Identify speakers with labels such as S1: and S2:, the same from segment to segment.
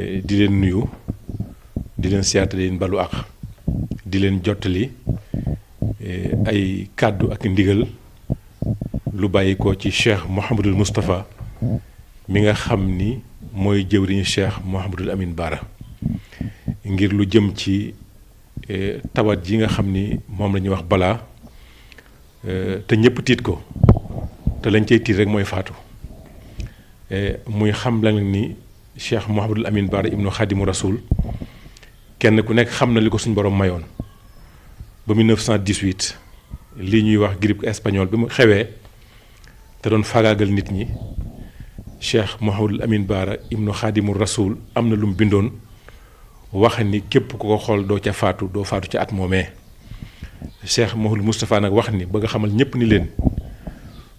S1: di leen nuyu di leen siyaate di leen balu ak di leen jottali ay kàddu ak ndigal lu bàyyi ko ci Cheikh Mouhamadul Moustapha mi nga xam ni mooy jëwriñu Cheikh Mouhamadul Amine Bara ngir lu jëm ci tawat ji nga xam ni moom la ñuy wax balaa te ñëpp tiit ko te lañ cay tiit rek mooy faatu muy xam la ni Cheikh Mouhamadul Amine Bara ibnu Khadimu Rasoul kenn ku nekk xam na li ko suñ borom mayoon ba 1918 lii ñuy wax grippe espagnole bi mu xewee te doon faagaagal nit ñi Cheikh Mouhamadul Amine Bara ibnu Khadimu Rasoul am na lu mu bindoon wax ni képp ku ko xool doo ca faatu doo faatu ca at moomee Cheikh Mouhamadul Moustapha nag wax ni bëgg a xamal ñëpp ni leen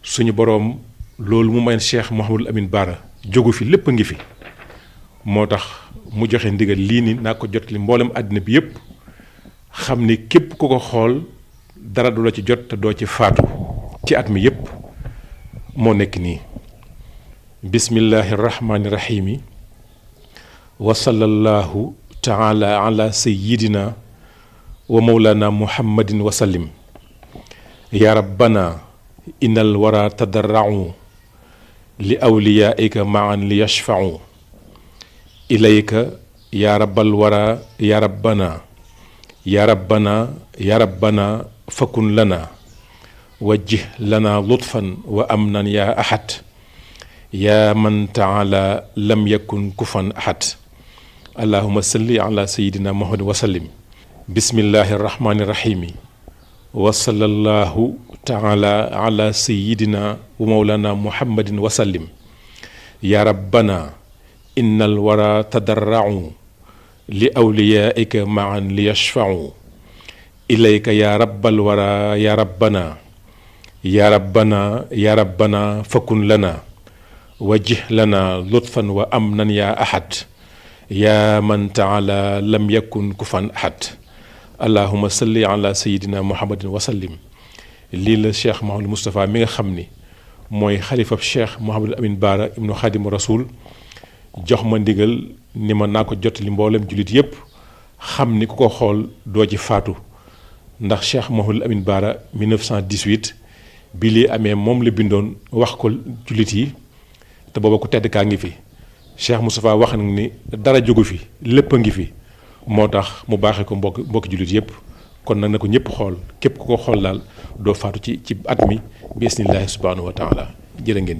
S1: suñu boroom loolu mu may Cheikh Mouhamadul Amine Bara jógu fi lépp a ngi fi moo tax mu joxe ndigal lii ni naa ko jot li mboolem àddina bi yépp xam ni képp ku ko xool dara du la ci jot te doo ci faatu ci at mi yépp moo nekk nii bismillahi rahmaani rahimi wa sallallahu taala ala sayyidina wa mawlana muhammadin wa sallim ya rabbana innal wara tadarra'u li awliyaika ma'an li yashfa'u ilayka ya rabbal wara ya rabbana ya rabbana ya rabbana fakun lana wajjih lana lutfan wa amnan ya ahad ya man taala lam yakun kufan ahad allahumma salli ala sayyidina muhammad wa sallim bismillahi rahmani rahimi wa sallallahu taala ala sayyidina wa mawlana muhammadin wa sallim ya rabbana innal wara tadarra'u li awliyaika ma'an li yashfa'u ilayka ya rabbal wara ya rabbana ya rabbana ya rabbana fakun lana wajjih lana lutfan wa amnan ya ahad ya man taala lam yakun kufan ahad allahumma salli ala sayyidina muhammadin wa sallim lii la Cheikh Mouhamadul Moustapha mi nga xam ni mooy xalifab Cheikh Mouhamadul Amine Bara ibnu Khadimu Rasoul jox ma ndigal ni ma naa ko jotali mboolem jullit yépp xam ni ku ko xool doo ci faatu ndax Cheikh Mouhamadul Amine Bara 1918 bi lii amee moom la bindoon wax ko jullit yi te booba ku tedd kaa ngi fi Cheikh Moustapha wax na ni dara jógu fi lépp a ngi fi moo tax mu baaxee ko mbokki jullit yépp kon nag na ko ñëpp xool képp ku ko xool daal doo faatu ci at mi bi isnillahi subhanahu wa taala jërë ngeen jëf